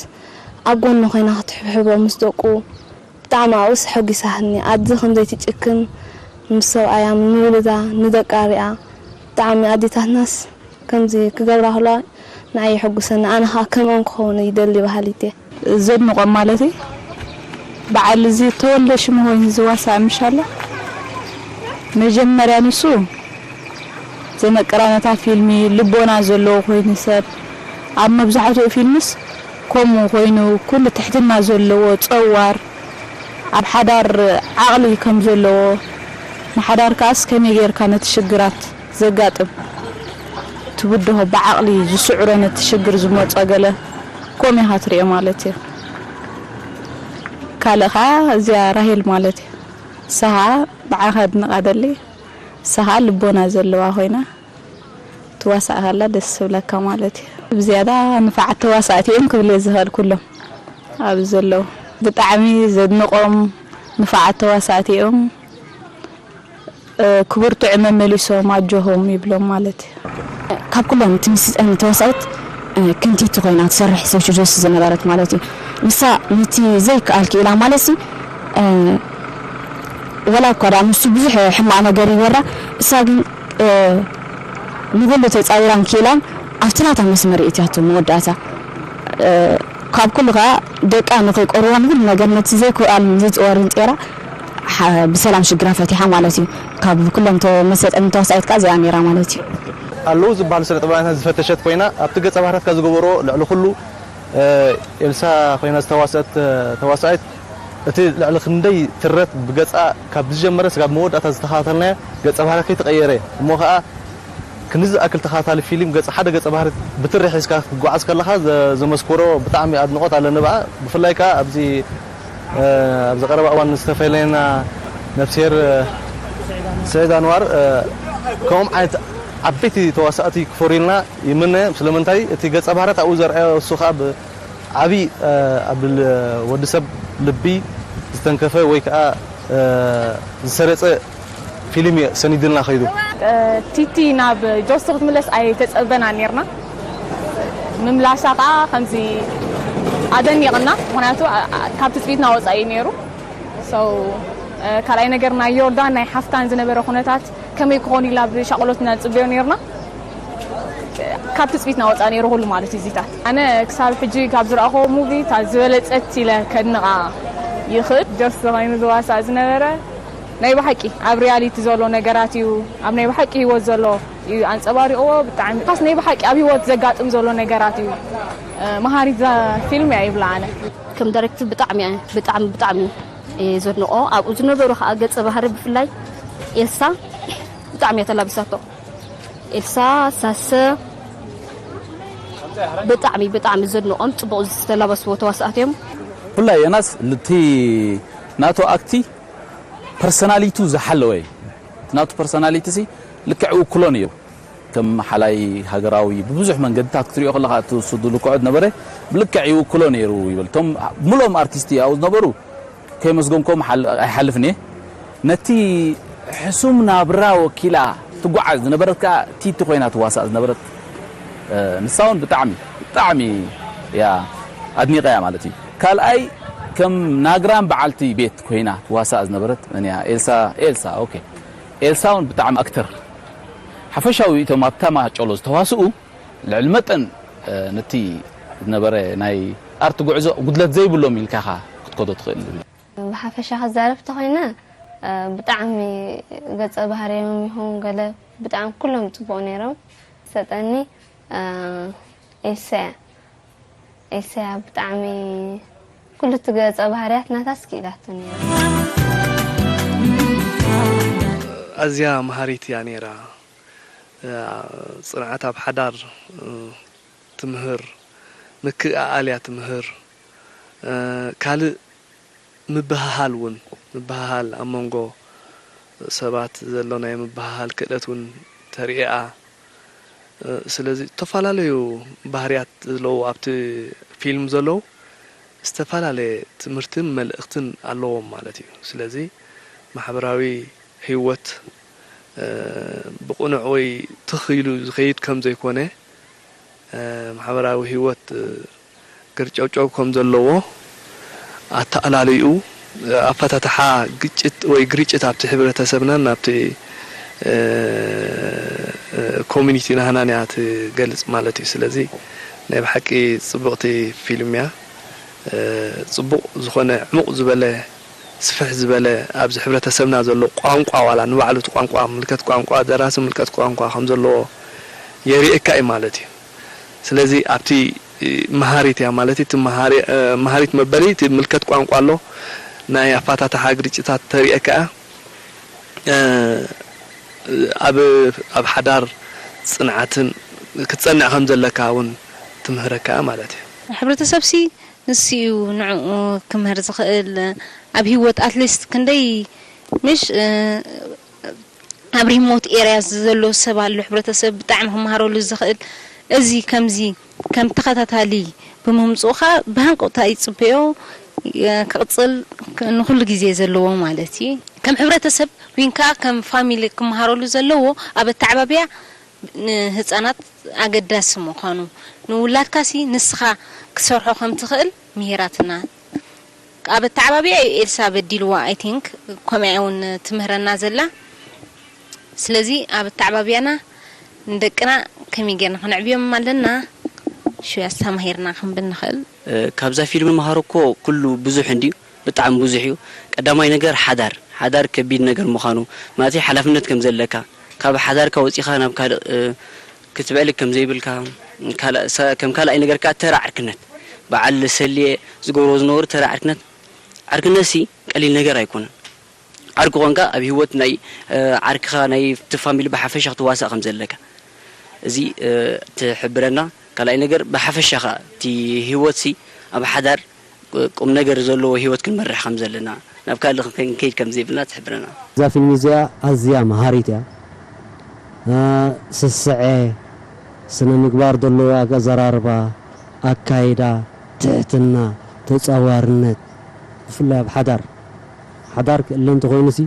ኣብ ጎኑ ኮይና ክትሕብሕቦ ምስ ደቁ ብጣዕሚ ኣብኡስ ሓጒሳትኒ። ኣደ ከም ዘይትጭክን ምስ ሰብኣያ፣ ንውሉዳ፣ ንደቃ ሪኣ ብጣዕሚ ኣዴታትናስ ከምዚ ክገብራ ከለዋ ንዓይ የሐጉሰኒ። ኣነ ኸዓ ከምኦም ክኸውን ይደሊ በሃሊት እየ። ዘድንቖም ማለት እዩ። በዓል እዚ ተወልደ ሽሙ ኮይኑ ዝዋሳእ ምሻሎ መጀመርያ ንሱ ዘመቅራ ነታ ፊልሚ ልቦና ዘለዎ ኮይኑ ሰብ ኣብ መብዛሕትኡ ፊልምስ ከምኡ ኮይኑ ኩሉ ትሕትና ዘለዎ ጸዋር ኣብ ሓዳር ዓቕሊ ከም ዘለዎ ንሓዳር ከኣስ ከመይ ጌርካ ነቲ ሽግራት ዘጋጥም ትብድሆ ብዓቕሊ ዝስዕሮ ነቲ ሽግር ዝመጾ ገለ ከምኡ ኢኻ ትሪኦ ማለት እዩ። ካልእ ኸዓ እዚኣ ራሄል ማለት እዩ። ንሳ ኸዓ ንዓኻ ኣድንቓ ደሊ ንሳ ኸዓ ልቦና ዘለዋ ኮይና ትዋሳእ ከላ ደስ ትብለካ ማለት እዩ። ብዝያዳ ንፋዓት ተዋሳእቲ እዮም ክብል እየ ዝኽእል ኩሎም ኣብዚ ዘለዉ። ብጣዕሚ ዘድንቖም ንፋዓት ተዋሳእቲ እዮም። ክብርትዑ መመሊሶም ኣጆኹም ይብሎም ማለት እዩ። ካብ ኩለን እቲ ምስጠን ተዋሳኢት ከምቲ እቲ ኮይና ትሰርሕ ሰብ ሽጆስ ዝነበረት ማለት እዩ። ንሳ ነቲ ዘይከኣል ክኢላ ማለት ሲ ወላ እኳ ደኣ ንሱ ብዙሕ ሕማቕ ነገር ይወራ፣ እሳ ግን ንኹሉ ተጻዊራን ክኢላን ኣብቲ ናታ መስመር የእትያቶ መወዳእታ። ካብ ኩሉ ከኣ ደቃ ንኸይቆርዋ ንኹሉ ነገር ነቲ ዘይክኣል ዘይጽወርን ጤራ ብሰላም ሽግራ ፈቲሓ ማለት እዩ። ካብ ኩለን መሰጠን ተዋሳኢት ከኣ እዚኣ ነይራ ማለት እዩ። ኣለዉ ዝበሃሉ ስነ ጥበባውያን ዝፈተሸት ኮይና ኣብቲ ገጸ ባህርያት ካብ ዝገበሮ ልዕሊ ኩሉ ኤልሳ ኮይና ዝተዋሰአት ተዋሳኢት እቲ ልዕሊ ክንደይ ትረት ብገጻ ካብ ዝጀመረ ስጋብ መወዳእታ ዝተኸታተልናያ ገጸ ባህርያት ከይተቐየረ እሞ ከኣ ክንዲ ዝኣክል ተኸታታሊ ፊልም ገጽ ሓደ ገጸ ባህሪ ብትሪ ሒዝካ ክትጓዓዝ ከለኻ ዘ- ዘመስክሮ ብጣዕሚ ኣድንቖት ኣለኒ ብኣ። ብፍላይ ከኣ ኣብዚ ኣብዚ ቀረባ እዋን ዝተፈለየና ነፍስሄር ስዒድ ኣንዋር ከምኦም ዓይነት ዓበይቲ ተዋሳእቲ ክፈርዩልና ይምነ። ስለምንታይ እቲ ገጸ ባህርያት ኣብኡ ዘርኣዮ እሱ ከኣ ዓቢ ኣብ ወዲ ሰብ ልቢ ዝተንከፈ ወይ ከኣ ዝሰረጸ ፊልም እየ ሰኒድልና ከይዱ። ቲቲ ናብ ጆስቶ ክትምለስ ኣይተጸበና ኔርና። ምምላሳ ከኣ ከምዚ ኣደኒቕና፣ ምኽንያቱ ካብ ትጽቢትና ወጻኢ እዩ ነይሩ። So ካልኣይ ነገር ናይ ዮርዳን ናይ ሓፍታን ዝነበረ ኩነታት ከመይ ክኾን ኢልና ብሻቕሎት ኢና ንጽበዮ ኔርና። ካብ ትጽቢትና ወጻእ ነይሩ ኩሉ ማለት እዩ እዚታት። ኣነ ክሳብ ሕጂ ካብ ዝረኣኹዎ ሙቪ እታ ዝበለጸት ኢለ ከድንቓ ይኽእል። ጆስ ኮይኑ ዝዋሳእ ዝነበረ ናይ ብሓቂ ኣብ ሪያሊቲ ዘሎ ነገራት እዩ፣ ኣብ ናይ ብሓቂ ህይወት ዘሎ እዩ ኣንጸባሪቕዎ። ብጣዕሚ ካስ ናይ ብሓቂ ኣብ ህይወት ዘጋጥም ዘሎ ነገራት እዩ። መሃሪት ፊልም እያ ይብላ ኣነ። ከም ዳይሬክተር ብጣዕሚ እየ ብጣዕሚ ብጣዕሚ እየ ዘድንቖ። ኣብኡ ዝነበሩ ከዓ ገፀ ባህሪ ብፍላይ ኤልሳ ብጣዕሚ እያ ተላቢሳቶ። ኤልሳ፣ ሳሰ ብጣዕሚ ብጣዕሚ ዘድንቖም ፅቡቕ ዝተላበስዎ ተዋሳእቲ እዮም። ብፍላይ ዮናስ እቲ ናቱ ኣክቲ ፐርሰናሊቱ ዝሓለወ እዩ። ናቱ ፐርሰናሊቲ ሲ ልክዕ ይውክሎ ነይሩ። ከም ሓላይ ሃገራዊ ብብዙሕ መንገድታት ክትሪኦ ከለኻ እቲ ንሱ ዝልክዖ ዝነበረ ብልክዕ ይውክሎ ነይሩ ይብል። እቶም ምሉኦም ኣርቲስት ኣብኡ ዝነበሩ ከየመስገንኮም ኣይሓልፍን እየ። ነቲ ሕሱም ናብራ ወኪላ ትጓዓዝ ዝነበረት ከኣ ቲቲ ኮይና ትዋሳእ ዝነበረት ንሳ እውን ብጣዕሚ ብጣዕሚ እያ ኣድኒቐያ ማለት እዩ። ካልኣይ ከም ናግራን በዓልቲ ቤት ኮይና ትዋሳእ ዝነበረት መን እያ? ኤልሳ ኤልሳ ኦኬ። ኤልሳ እውን ብጣዕሚ ኣክተር ሓፈሻዊ እቶም ኣብታ ማጨሎ ዝተዋስኡ ልዕሊ መጠን ነቲ ዝነበረ ናይ ኣርት ጉዕዞ ጉድለት ዘይብሎም ኢልካ ኢኻ ክትከዶ ትኽእል። ብሓፈሻ ክዛረብ ተኾይነ ብጣዕሚ ገፀ ባህርዮም ይኹን ገለ ብጣዕሚ ኩሎም ፅቡቕ ነይሮም። ሰጠኒ ኤልሳ እያ። ኤልሳ እያ ብጣዕሚ ኩሉ እቲ ገፀ ባህርያት ናታ ስኪኢላቶ ነይራ። ኣዝያ መሃሪት እያ ነይራ። ጽንዓት ኣብ ሓዳር ትምህር፣ ምክእኣል እያ ትምህር። ካልእ ምብህሃል እውን፣ ምብህሃል ኣብ መንጎ ሰባት ዘሎ ናይ ምብህሃል ክእለት እውን ተርእያ። ስለዚ ዝተፈላለዩ ባህርያት ዘለዉ ኣብቲ ፊልም ዘለዉ ዝተፈላለየ ትምህርትን መልእኽትን ኣለዎም ማለት እዩ። ስለዚ ማሕበራዊ ህይወት ብቕኑዕ ወይ ትኽ ኢሉ ዝኸይድ ከም ዘይኮነ፣ ማሕበራዊ ህይወት ገርጨውጨው ከም ዘለዎ ኣተኣላልይኡ፣ ኣፈታትሓ ግጭት ወይ ግርጭት ኣብቲ ሕብረተሰብናን ኣብቲ ኮሚኒቲ ናህናን እያ ትገልጽ ማለት እዩ። ስለዚ ናይ ብሓቂ ጽብቕቲ ፊልም እያ። እ፣ ጽቡቕ ዝኾነ ዕሙቕ ዝበለ፣ ስፍሕ ዝበለ፣ ኣብዚ ሕብረተሰብና ዘሎ ቋንቋ፣ ዋላ ንባዕሉ እቲ ቋንቋ፣ ምልከት ቋንቋ፣ ደራሲ ምልከት ቋንቋ ከም ዘለዎ የርእየካ እዩ ማለት እዩ። ስለዚ ኣብቲ፣ እ፣ መሃሪት እያ ማለት እዩ። እቲ መሃሪ-፣ እ፣ መሃሪት መበሊ እቲ ምልከት ቋንቋ ኣሎ። ናይ ኣፋታትሓ ግርጭታት ተርእየካ እያ። እ፣ ኣብ፣ ኣብ ሓዳር ጽንዓትን ክትጸንዕ ከም ዘለካ እውን ትምህረካ ማለት እዩ። ሕብረተሰብሲ ንሱ እዩ ንዕኡ ክምህር ዝኽእል። ኣብ ህይወት ኣትሊስት ክንደይ ምሽ፣ እ፣ ኣብ ሪሞት ኤርያ ዘሎ ሰብ ኣሎ፣ ሕብረተሰብ ብጣዕሚ ክመሃረሉ ዝኽእል። እዚ ከምዚ ከም ተኸታታሊ ብምምጽኡኻ ብሃንቀውታ ይጽበዮ፣ እ፣ ክቕጽል ክ-፣ ንኹሉ ግዜ ዘለዎ ማለት እዩ። ከም ሕብረተሰብ ዊን ከኣ ከም ፋሚሊ ክመሃረሉ ዘለዎ ኣብ ኣተዓባብያ ንህጻናት ኣገዳሲ ምዃኑ፣ ንውላድካሲ ንስኻ ክትሰርሖ ከም ትኽእል ምሂራትና። ኣብ ኣተዓባብያ እዩ ኤልሳ በዲልዋ፣ ኣይ ቲንክ፣ ከምኣ እውን ትምህረና ዘላ። ስለዚ ኣብ ኣተዓባብያና ንደቅና ከመይ ጌርና ከነዕብዮም ኣለና፣ ሽው ኣስተማሂርና ክንብል ንኽእል። እ፣ ካብዛ ፊልም ንመሃሮ እኮ ኩሉ ብዙሕ እንድዩ፣ ብጣዕሚ ብዙሕ እዩ። ቀዳማይ ነገር ሓዳር፣ ሓዳር ከቢድ ነገር ምዃኑ፣ ማለት ሓላፍነት ከም ዘለካ፣ ካብ ሓዳርካ ወጺኻ ናብ ካልእ፣ እ፣ ክትብዕልክ ከም ዘይብልካ፣ ካልእ ሰ-፣ ከም ካልኣይ ነገር ከኣ ተራ ዕርክነት፣ በዓል ሰልየ ዝገብሮ ዝነበሩ ተራ ዕርክነት፣ ዕርክነትሲ ቀሊል ነገር ኣይኮነን። ዓርኪ ኮንካ ኣብ ህይወት ናይ፣ እ፣ ዓርክኻ ናይ እቲ ፋሚሊ ብሓፈሻ ክትዋሳእ ከም ዘለካ እዚ፣ እ፣ ትሕብረና። ካልኣይ ነገር ብሓፈሻ ኸኣ እቲ ህይወትሲ ኣብ ሓዳር ቁ-፣ ቁም ነገር ዘለዎ ህይወት ክንመርሕ ከም ዘለና፣ ናብ ካልእ ክንከይድ ከም ዘይብልና ትሕብረና። እዛ ፊልም እዚኣ ኣዝያ መሃሪት እያ። እ፣ ስስዐ፣ ስነ ምግባር ዘለዎ ኣዘራርባ፣ ኣካይዳ፣ ትሕትና፣ ተጻዋርነት፣ ብፍላይ ኣብ ሓዳር፣ ሓዳር ክእለ እንተኾይኑሲ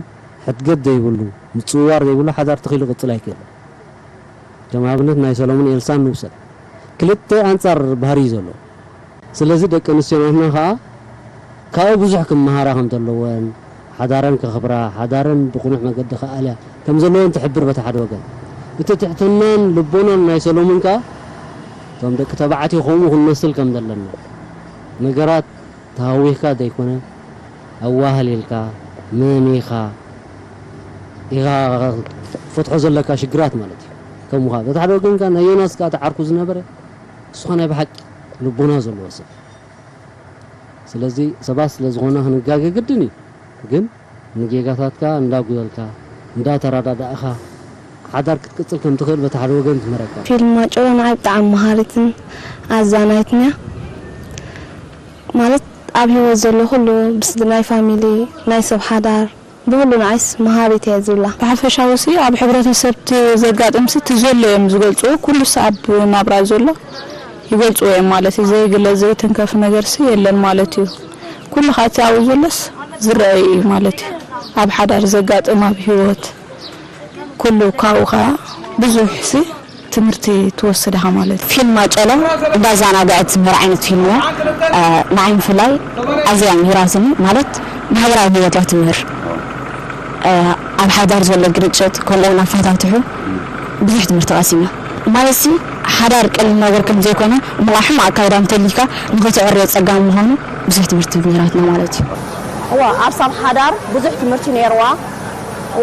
ሕድገት ዘይብሉ፣ ምጽውዋር ዘይብሉ ሓዳር ተኺሉ ክቕጽል ኣይክእልን። ከም ኣብነት ናይ ሰሎሞን ኤልሳን ንውሰድ። ክልተ ኣንጻር ባህሪ እዩ ዘሎ። ስለዚ ደቂ ኣንስትዮ ናትና ኸኣ ካብኡ ብዙሕ ክመሃራ ከም ዘለወን፣ ሓዳረን ከኽብራ፣ ሓዳረን ብቕኑዕ መገዲ ክኣልያ ከም ዘለወን ትሕብር በቲ ሓደ ወገን። እቲ ትሕትናን ልቦናን ናይ ሰሎሞን ከኣ እቶም ደቂ ተባዕትዮ ከምኡ ክንመስል ከም ዘለና፣ ነገራት ተሃዊኽካ ዘይኮነ፣ ኣዋህሊልካ፣ መሚኻ ኢኻ ፈትሖ ዘለካ ሽግራት ማለት እዩ። ከም ምዃኑ፣ በቲ ሓደ ወገን ከኣ ናይ ዮናስ ከኣ እቲ ዓርኩ ዝነበረ፣ ንሱ ኸኣ ናይ ብሓቂ ልቦና ዘለዎ ሰብ። ስለዚ ሰባት ስለ ዝኾና ክንጋገ ግድን እዩ። ግን ንጌጋታትካ እንዳጉደልካ፣ እንዳተረዳዳእኻ፣ ሓዳር ክትቅጽል ከም ትኽእል በቲ ሓደ ወገን ትምህረካ። ፊልም ማጨሎ ንዓይ ብጣዕሚ መሃሪትን ኣዛናይትን እያ። ማለት ኣብ ህይወት ዘሎ ኩሉ፣ ብስ-፣ ናይ ፋሚሊ፣ ናይ ሰብ ሓዳር፣ ብኩሉ ንዓይስ መሃሪት እያ ዝብላ። ብሓፈሻዊ ሲ ኣብ ሕብረተሰብ እቲ ዘጋጥም ሲ እቲ ዘሎ እዮም ዝገልጽዎ። ኩሉ ሲ ኣብ ናብራ ዘሎ ይገልጽዎ እዮም ማለት እዩ። ዘይግለጽ ዘይትንከፍ ነገር ሲ የለን ማለት እዩ። ኩሉ ኸኣ እቲ ኣብኡ ዘሎስ ዝረኣይ እዩ ማለት እዩ። ኣብ ሓዳር ዘጋጥም፣ ኣብ ህይወት ኩሉ ካብኡ ኸኣ ብዙሕ ሲ ትምህርቲ ትወስድ ኢኻ ማለት እዩ። ፊልም ማጨሎ እንዳዘናግዐት ትምህር ዓይነት ፊልም እያ። እ፣ ንዓይ ብፍላይ ኣዝያ ምሂራትኒ፣ ማለት ማሕበራዊ ህይወት እያ ትምህር። እ፣ ኣብ ሓዳር ዘሎ ግርጭት፣ ከምኡ እውን ኣፈታትሑ ብዙሕ ትምህርቲ ቀሲመ። ማለት ሲ ሓዳር ቀሊል ነገር ከም ዘይኮነ፣ እሞ ኸዓ ሕማቕ ኣካይዳ እንተሊካ ንኽትዕርዮ ጸጋም ምዃኑ ብዙሕ ትምህርቲ ምሂራትና ማለት እዩ። እዋ፣ ኣብ ሳብ ሓዳር ብዙሕ ትምህርቲ ነይርዋ።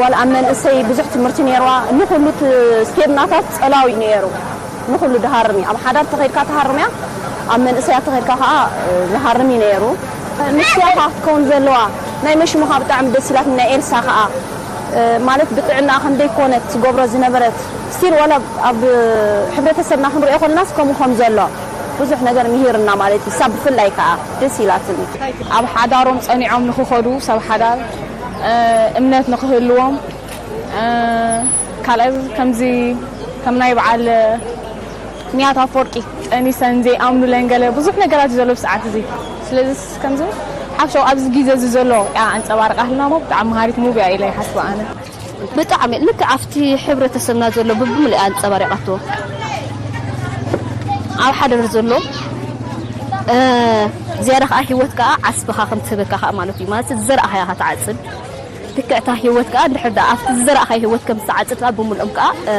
ዋላ ኣብ መንእሰይ ብዙሕ ትምህርቲ ነይርዋ። ንኹሉ እቲ ስቴድናታት ጸላዊ እዩ ነይሩ። ንኹሉ ድሃርም እዩ። ኣብ ሓዳር ተኸይድካ ትሃርም እያ፣ ኣብ መንእሰያት ተኸይድካ ኸኣ፣ እ፣ ዝሃርም እዩ ነይሩ። ንስያ ኸኣ ክትከውን ዘለዋ፣ ናይ መሽሙኻ ብጣዕሚ ደስ ኢላትኒ፣ ናይ ኤልሳ ኸኣ፣ እ፣ ማለት ብጥዕናኣ ከም ዘይኮነት ትገብሮ ዝነበረት፣ ስቲል ዋላ ኣብ ሕብረተሰብና ክንሪኦ ከለናስ ከምኡ ከም ዘሎ ብዙሕ ነገር ምሂርና ማለት እዩ። ሳብ ብፍላይ ከኣ ደስ ኢላትኒ። ኣብ ሓዳሮም ጸኒዖም ንኽኸዱ፣ ሰብ ሓዳር፣ እ፣ እምነት ንኽህልዎም፣ እ፣ ካልኣይ ከምዚ ከም ናይ በዓል ንያት ኣፈወርቂ ጸኒሰን ዘይኣምኑለን ገለ ብዙሕ ነገራት እዩ ዘሎ ብሰዓት እዚ። ስለዚ ከምዚ ሓፈሻዊ ኣብዚ ግዜ እዚ ዘሎ እያ ኣንጸባርቃ ህልና እሞ ብጣዕሚ መሃሪት ሙቪ እያ ኢለ ይሓስብ ኣነ። ብጣዕሚ ልክዕ ኣብቲ ሕብረተሰብና ዘሎ ብብምልኡ ኣንጸባሪቓቶ። ኣብ ሓደር ዘሎ፣ እ፣ ዝያዳ ከኣ ህይወት ከኣ ዓስብኻ ከም ትህበካ ከኣ ማለት እዩ። ማለት ዝዘራእኻያ ኢኻ ትዓጽድ። ልክዕ እታ ህይወት ከኣ እንድሕር ደኣ ኣብቲ ዝዘራእኻዮ ህይወት ከም ዝተዓጽድ ከኣ ብምልኦም ከኣ፣ እ፣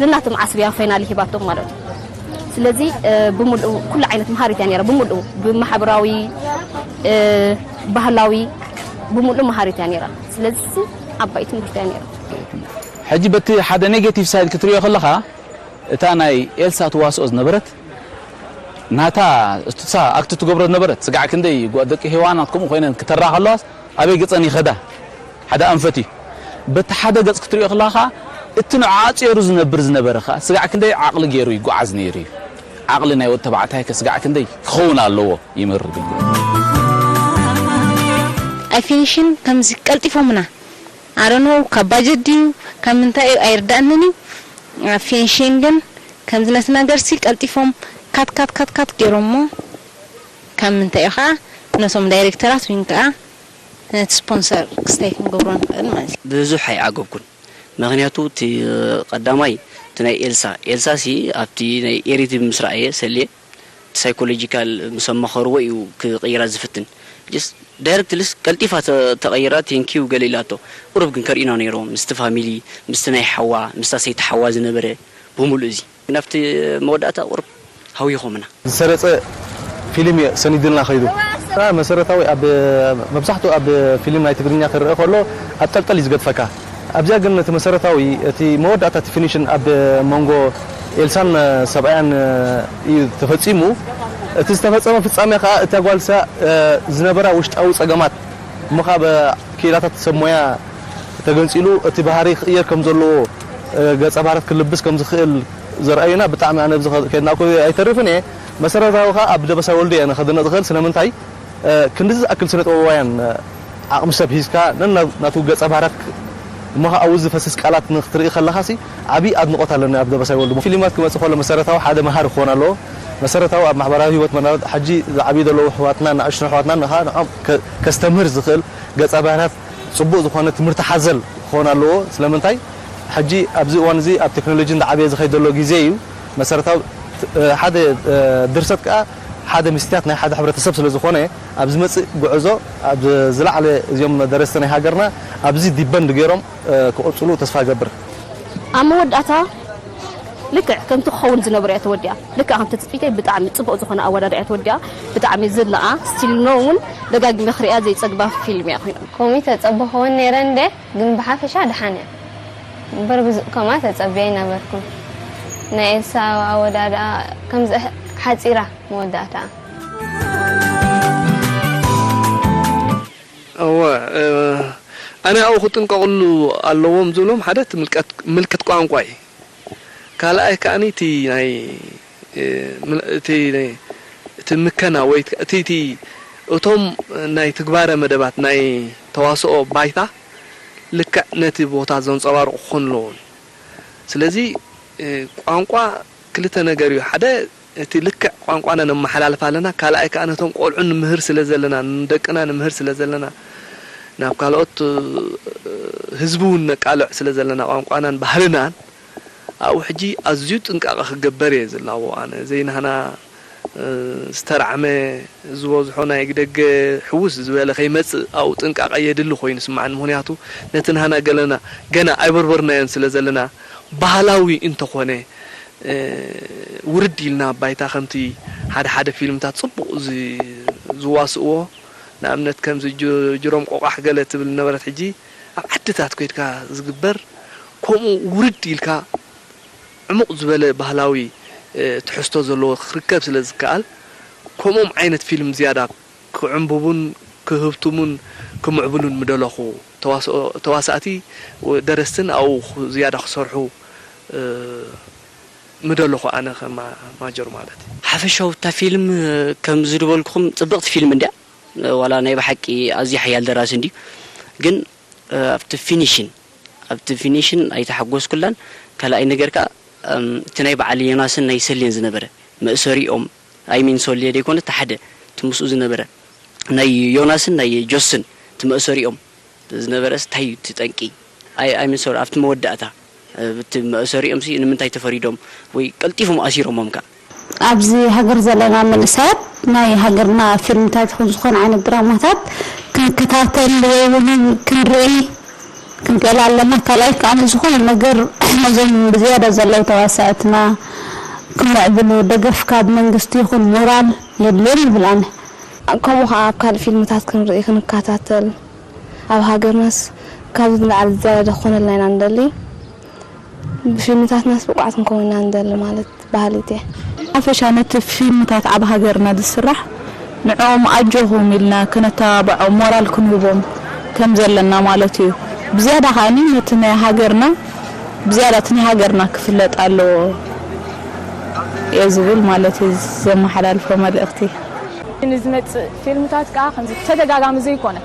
ነናቶም ዓስብያ ፋይናሊ ሂባቶም ማለት እዩ። ስለዚ እ፣ ብምልኡ ኩሉ ዓይነት መሃሪት እያ ነይራ። ብምልኡ ብማሕበራዊ እ፣ ባህላዊ ብምልኡ መሃሪት እያ ነይራ። ስለዚ ዓባይ ትምህርቲ እያ ነይራ። ሕጂ በቲ ሓደ ኔጌቲቭ ሳይድ ክትሪኦ ከለኻ እታ ናይ ኤልሳ ትዋስኦ ዝነበረት ናታ እሳ ኣክት ትገብሮ ዝነበረት ስጋዕ ክንደይ ጓ- ደቂ ሄዋናት ከምኡ ኮይነን ክተራ ከለዋስ ኣበይ ገጸን ይኸዳ ሓደ ኣንፈት እዩ። በቲ ሓደ ገጽ ክትሪኦ ከለኻ እቲ ንዓ ኣጽየሩ ዝነብር ዝነበረ ኸኣ ስጋዕ ክንደይ ዓቕሊ ገይሩ ይጓዓዝ ነይሩ እዩ። ዓቕሊ ናይ ወዲ ተባዕታይ ከ ስጋዕ ክንደይ ክኸውን ኣለዎ ይመርር። ኣብ ፊኒሽን ከምዚ ቀልጢፎምና ኣረኖ ካብ ባጀት ድዩ ካብ ምንታይ እዩ ኣይርዳእንን እዩ። ኣብ ፊኒሽን ግን ከምዚ ነቲ ነገርሲ ቀልጢፎም ካት ካት ካት ካት ገይሮሞ ካብ ምንታይ እዩ ከዓ ነቶም ዳይሬክተራት ወይን ከዓ ነቲ ስፖንሰር ክስታይ ክንገብሮ ንኽእል ማለት እዩ። ብዙሕ ኣይዓገብኩን። ምኽንያቱ እቲ ቀዳማይ እቲ ናይ ኤልሳ ኤልሳ ሲ ኣብቲ ናይ ኤሪትሪ ምስ ረኣየ ሰልየ ሳይኮሎጂካል ምስ ኣማኸርዎ እዩ ክቕይራ ዝፍትን just ዳይረክትልስ ቀልጢፋ ተቐይራ ቴንኪው ገለ ኢላቶ ቁሩብ ግን ከርእዩና ነይሮም ምስቲ ፋሚሊ ምስቲ ናይ ሓዋ ምስታ ሰይቲ ሓዋ ዝነበረ ብምሉእ እዚ ናብቲ መወዳእታ ቁሩብ ሃዊኾምና። ዝሰረጸ ፊልም እየ ሰኒድልና ከይዱ። መሰረታዊ ኣብ መብዛሕትኡ ኣብ ፊልም ናይ ትግርኛ ክረአ ከሎ ኣብ ጠልጠል እዩ ዝገድፈካ። ኣብዚኣ ግን እቲ መሰረታዊ እቲ መወዳእታ እቲ ፊኒሽን ኣብ መንጎ ኤልሳን ሰብኣያን እዩ ተፈጺሙ። እቲ ዝተፈጸመ ፍጻሜ ከኣ እታ ጓልሳ ዝነበራ ውሽጣዊ ጸገማት እሞ ካብ ክኢላታት ሰብ ሞያ ተገንጺሉ እቲ ባህሪ ክቕየር ከም ዘለዎ ገጸ ባህርያት ክልብስ ከም ዝኽእል ዘርኣዩና ብጣዕሚ ኣነ ኣብዚ ከድናእኩ ኣይተርፍን እየ። መሰረታዊ ከኣ ኣብ ደበሳይ ወልዱ እየ ኣነ ከድንቕ ዝኽእል ስለምንታይ ክንድዚ ዝኣክል ስነ ጥበባውያን ዓቕሚ ሰብ ሒዝካ ነናብ ናቱ ገጸ ባህርያት እሞ ከኣ ኣብዚ ዝፈስስ ቃላት ንክትርኢ ከለኻሲ ዓቢ ኣድንቖት ኣለኒ ኣብ ደበሳይ ወልዱ። ፊልማት ክመጽእ ከሎ መሰረታዊ ሓደ መሃሪ ክኾን ኣለዎ። መሰረታዊ ኣብ ማሕበራዊ ህይወት መናወት ሕጂ ዝዓብዩ ዘለዉ ኣሕዋትናን ንኣሽቱ ኣሕዋትናን ንኻ ንዖም ከስተምህር ዝኽእል ገጸ ባህርያት ጽቡቕ ዝኾነ ትምህርቲ ሓዘል ክኾን ኣለዎ። ስለምንታይ ሕጂ ኣብዚ እዋን እዚ ኣብ ቴክኖሎጂ እንዳዓበየ ዝኸይድ ዘሎ ግዜ እዩ። መሰረታዊ ሓደ ድርሰት ከኣ ሓደ ምስጢራት ናይ ሓደ ሕብረተሰብ ስለ ዝኾነ ኣብ ዝመጽእ ጉዕዞ ኣብ ዝለዓለ እዚኦም ደረስቲ ናይ ሃገርና ኣብዚ ዲበንድ ገይሮም ክቕጽሉ ተስፋ እገብር። ኣብ መወዳእታ ልክዕ ከምቲ ክኸውን ዝነበሮ እያ ተወዲኣ። ልክዕ ከምቲ ትጽቢተይ ብጣዕሚ ጽቡቕ ዝኾነ ኣወዳድኣ እያ ተወዲኣ። ብጣዕሚ ዝድነቓ ስቲል ኖ እውን ደጋጊመ ክሪኣ ዘይጸግባ ፊልም እያ ኮይና። ከምኡ ተጸበኽወን ነይረ እንደ ግን ብሓፈሻ ደሓን እያ እምበር ብዝእ ከምኣ ተጸብየ ኣይነበርኩን። ናይ ኤልሳ ኣወዳድኣ ከምዚ ሓጺራ መወዳእታ። እወ ኣነ ኣብኡ ክጥንቀቕሉ ኣለዎም ዝብሎም ሓደ እቲ ምልከት ቋንቋ እዩ። ካልኣይ ከኣ እቲ ናይ እቲ እቲ ምከና ወይ እቲ እቲ እቶም ናይ ትግባረ መደባት ናይ ተዋስኦ ባይታ ልክዕ ነቲ ቦታ ዘንጸባርቑ ክኾኑ ኣለዎም። ስለዚ ቋንቋ ክልተ ነገር እዩ። ሓደ እቲ ልክዕ ቋንቋና ነመሓላልፍ ኣለና፣ ካልኣይ ከኣ ነቶም ቆልዑ ንምህር ስለ ዘለና፣ ንደቅና ንምህር ስለ ዘለና፣ ናብ ካልኦት ህዝቢ እውን ነቃልዕ ስለ ዘለና ቋንቋናን ባህልናን ኣብኡ ሕጂ ኣዝዩ ጥንቃቐ ክገበር እየ ዝላቦ ኣነ። ዘይናህና ዝተራዕመ ዝበዝሖ ናይ ደገ ሕውስ ዝበለ ከይመጽእ ኣብኡ ጥንቃቐ የድሊ ኮይኑ ይስምዓኒ። ምኽንያቱ ነቲ ናህና ገለና ገና ኣይበርበርናዮን ስለ ዘለና ባህላዊ እንተኾነ ውርድ ኢልና ባይታ ከምቲ ሓደ ሓደ ፊልምታት ጽቡቕ ዝዋስእዎ ንኣብነት ከምዚ ጅሮም ቆቋሕ ገለ ትብል ነበረት ሕጂ ኣብ ዓድታት ኮይድካ ዝግበር ከምኡ ውርድ ኢልካ ዕሙቕ ዝበለ ባህላዊ ትሕዝቶ ዘለዎ ክርከብ ስለ ዝከኣል ከምኦም ዓይነት ፊልም ዝያዳ ክዕንብቡን ክህብትሙን ክምዕብሉን ምደለኹ። ተዋሳእቲ ደረስትን ኣብኡ ዝያዳ ክሰርሑ ምደለኹ ኣነ ከም ማጀር ማለት እዩ። ሓፈሻዊ እታ ፊልም ከም ዝድበልኩኹም ጽብቕቲ ፊልም እንድያ ዋላ ናይ ብሓቂ ኣዝዩ ሓያል ደራሲ እንድዩ ግን ኣብቲ ፊኒሽን ኣብቲ ፊኒሽን ኣይተሓጎስኩላን ካልኣይ ነገር ከኣ እቲ ናይ በዓል ዮናስን ናይ ሰሌን ዝነበረ መእሰሪኦም I mean ሶልየ ደይኮነ እቲ ሓደ እቲ ምስኡ ዝነበረ ናይ ዮናስን ናይ ጆስን እቲ መእሰሪኦም ዝነበረስ እንታይ እዩ እቲ ጠንቂ? I I mean sorry ኣብቲ መወዳእታ እቲ መእሰሪኦም ሲ ንምንታይ ተፈሪዶም ወይ ቀልጢፎም ኣሲሮሞም ከ? ኣብዚ ሃገር ዘለና መንእሰያት ናይ ሃገርና ፊልምታት ይኹን ዝኾነ ዓይነት ድራማታት ክንከታተል ወይ እውን ክንርኢ ክንክእል ኣለና። ካልኣይ ከዓ ዝኾነ ነገር ነዞም ብዝያዳ ዘለዉ ተዋሳእትና ክምዕብሉ ደገፍ ካብ መንግስቲ ይኹን ሞራል የድልዮም ይብል ኣነ። ከምኡ ኸዓ ኣብ ካልእ ፊልምታት ክንርኢ ክንከታተል፣ ኣብ ሃገርናስ ካብዚ ንላዕሊ ዝያዳ ክኾነልና ኢና ንደሊ። ብፊልምታትናስ ብቑዓት ክንከውን ኢና ንደሊ ማለት ባህሊት እየ። ሓፈሻ ነቲ ፊልምታት ኣብ ሃገርና ዝስራሕ ንዕኦም ኣጆኹም ኢልና ክነተባብዖም ሞራል ክንህቦም ከም ዘለና ማለት እዩ። ብዝያዳ ከዓኒ ነቲ ናይ ሃገርና ብዝያዳ እቲ ናይ ሃገርና ክፍለጥ ኣለዎ እየ ዝብል ማለት እዩ ዘመሓላልፎ መልእኽቲ። ንዝመጽእ ፊልምታት ከዓ ከምዚ ተደጋጋሚ ዘይኮነ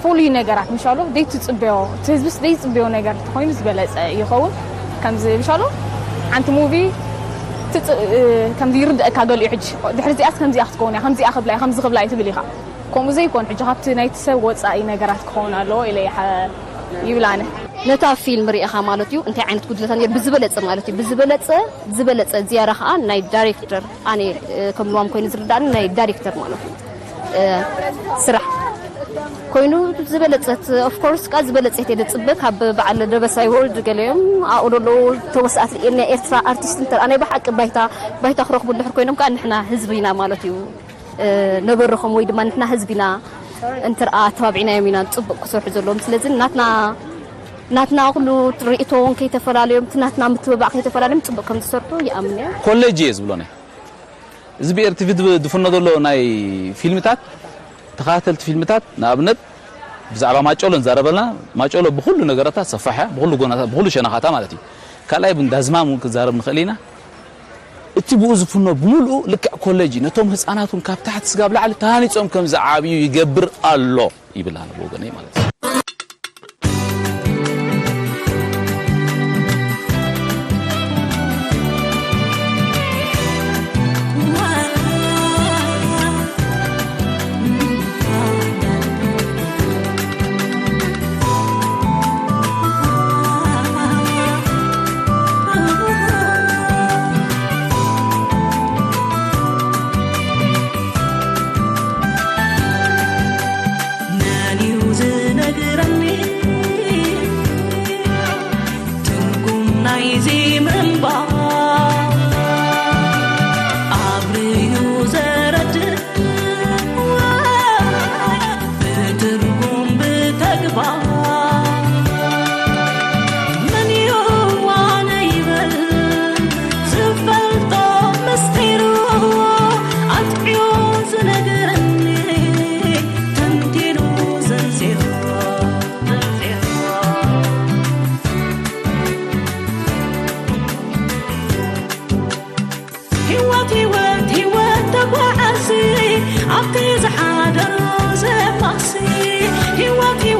ፍሉይ ነገራት ምሻሎ ደይትጽበዮ እቲ ህዝብስ ደይጽበዮ ነገር እንተኾይኑ ዝበለጸ ይኸውን። ከምዚ ምሻሎ ሓንቲ ሙቪ ትጽ- እ፣ ከምዚ ይርደእካ ገሊኡ ሕጂ ድሕሪ እዚኣስ ከምዚኣ ክትከውን እያ ከምዚኣ ክብላ እያ ከምዚ ክብላ እዩ ትብል ኢኻ። ከምኡ ዘይኮን ሕጂ ካብቲ ናይቲ ሰብ ወጻኢ ነገራት ክኸውን ኣለዎ ኢለ ይሓ- ይብል ኣነ። ነታ ፊልም ርኢኻ ማለት እዩ እንታይ ዓይነት ጉድለታ ነይሩ ብዝበለጸ ማለት እዩ ብዝበለጸ ዝበለጸ ዝያዳ ከዓ ናይ ዳይሬክተር ኣነ እ፣ ከም ልዋም ኮይኑ ዝርዳእኒ ናይ ዳይሬክተር ማለት እዩ እ፣ ስራሕ ኮይኑ ዝበለጸት ኦፍኮርስ ካ ዝበለጸት እየ ዝጽበ ካብ በዓል ደበሳይ ወርልድ ገለዮም ኣብኡ ዘለዉ ተወሳኣት ርኤና ኤርትራ ኣርቲስት እንተ ናይ ብሓቂ ባይታ ባይታ ክረኽቡ እንድሕር ኮይኖም ከዓ ንሕና ህዝቢ ኢና ማለት እዩ እ፣ ነበርኹም ወይ ድማ ንሕና ህዝቢና እንትርኣ ኣተባቢዕናዮም ኢና ጽቡቅ ክሰርሑ ዘለዎም ስለዚ ናትና ናትና ኩሉ ርእቶ እውን ከይተፈላለዮም እቲ ናትና ምትብባዕ ከይተፈላለዮም ጽቡቅ ከም ዝሰርሑ ይኣምን እየ። ኮሌጅ እየ ዝብሎ ናይ እዚ ብኤርቲቪ ዝፍኖ ዘሎ ናይ ፊልምታት ተኸታተልቲ ፊልምታት ንኣብነት ብዛዕባ ማጨሎ ንዛረበልና ማጨሎ ብኩሉ ነገራታ ሰፋሐ ብኩሉ ጎናታት ብኩሉ ሸነኻታ ማለት እዩ ካልኣይ ብንዳዝማም እውን ክንዛረብ ንኽእል ኢና እቲ ብኡ ዝፍኖ ብምልኡ ልክዕ ኮሌጅ እዩ ነቶም ህፃናት እውን ካብ ታሕቲ ስጋብ ላዕሊ ተሃኒፆም ከም ዝዓብዩ ይገብር ኣሎ ይብል ኣነ ብወገነይ ማለት እዩ